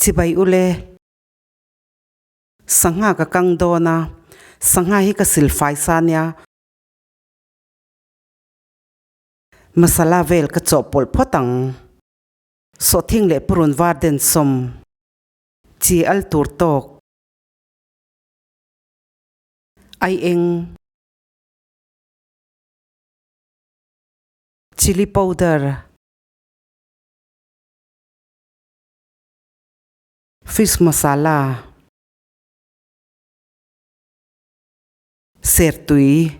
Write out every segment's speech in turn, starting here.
Chibai ule. Sangha ka kang dawn a, sangha hi ka sil fai sa nia. Masala vel ka chawhpawlh phawt ang. Sawhthing leh purun var den sawm chi al tur tawk. Ai eng. Chilli powder. Fish masala. Sertui.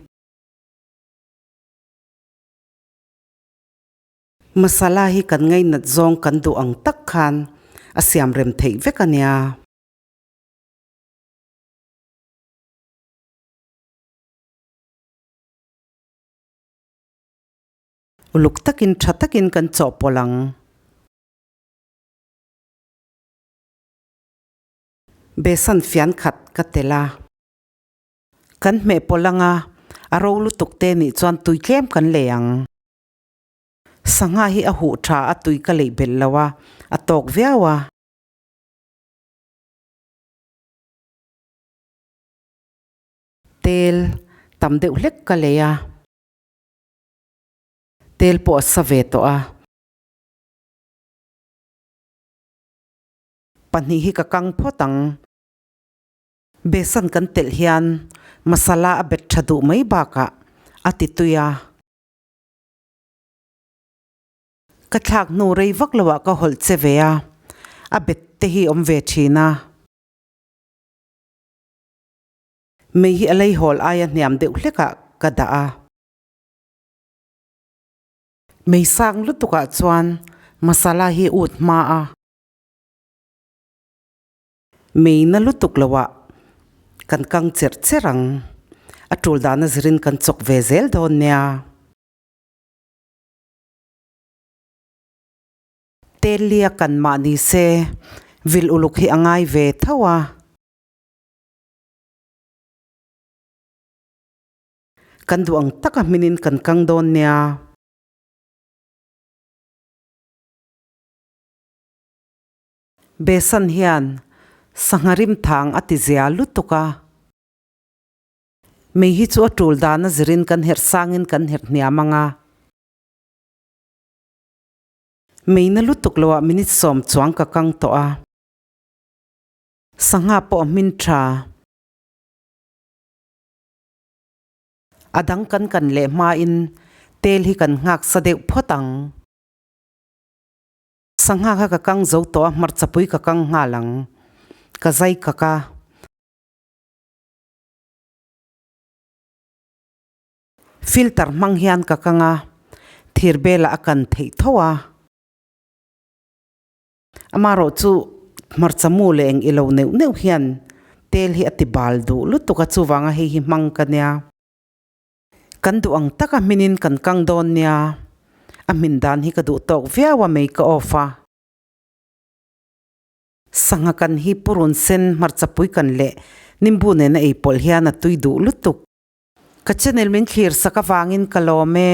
Masala hi kan ngainat zawng kan duh ang tak khan a siam rem theih vek a nia. Uluk takin tha takin kan chawhpawlh ang. Besan fian khat ka tel a. Kan hmeh pawlh anga a ro lutuk te nih chuan tui tlem kan lei ang. Sangha hi a huh tha a tui ka leih belh lo a, a tawk viau a. Tel tam deuh hlek ka lei a. Tel pawh a sa ve tawh a. Pahnih hi ka kang phawt ang. Besan kan telh hian masala a bet tha duh mai bakah a ti tui a. Ka thlak hnu rei vak lo ah ka hawlh che ve a, a bet te hi awm ve thin a. Mei hi a lei hawl aia hniam deuh hlek ah ka dah a. Mei sang lutuk ah chuan masala hi ut hma a. Mei na lutuk lo ah kan kang cherh cherh ang. A tul dan a zirin kan chawk ve zel dawn nia. Telia kan mah ni se vil uluk hi a ngai ve tho a. Kan duh ang taka hminin kan kang dawn nia. Besan hian sangha rim thang a ti zia lutuk a. Mei hi chu a tul dan a zirin kan herh sangin kan herh hniam ang a. Mei na lutuk loah minute sawm chuang ka kang tawh a. Sangha pawh a hmin tha. A dang kan kan leh hmain tel hi kan nghak sa deuh phawt ang. Sangha kha ka kang zo tawh a, hmarchapui ka kang nghal ang. Ka zai kak a. Filter hmang hian ka kang a, thir belah a kan theih tho a. Amaherawh chu hmarcha mu leh eng ilo neuh neuh hian tel hi a ti bal duh lutuk a, chuvanga hei hi hmang ka nia. Kan duh ang taka hminin kan kang dawn nia, a hmin dan hi ka duh tawk viau a mei ka off a. Sangha kan hi purun sen hmarcha pui kan leh nimbu nena ei pawlh hian a tui duh lutuk. Ka channel min thlir sak avangin ka lawm e.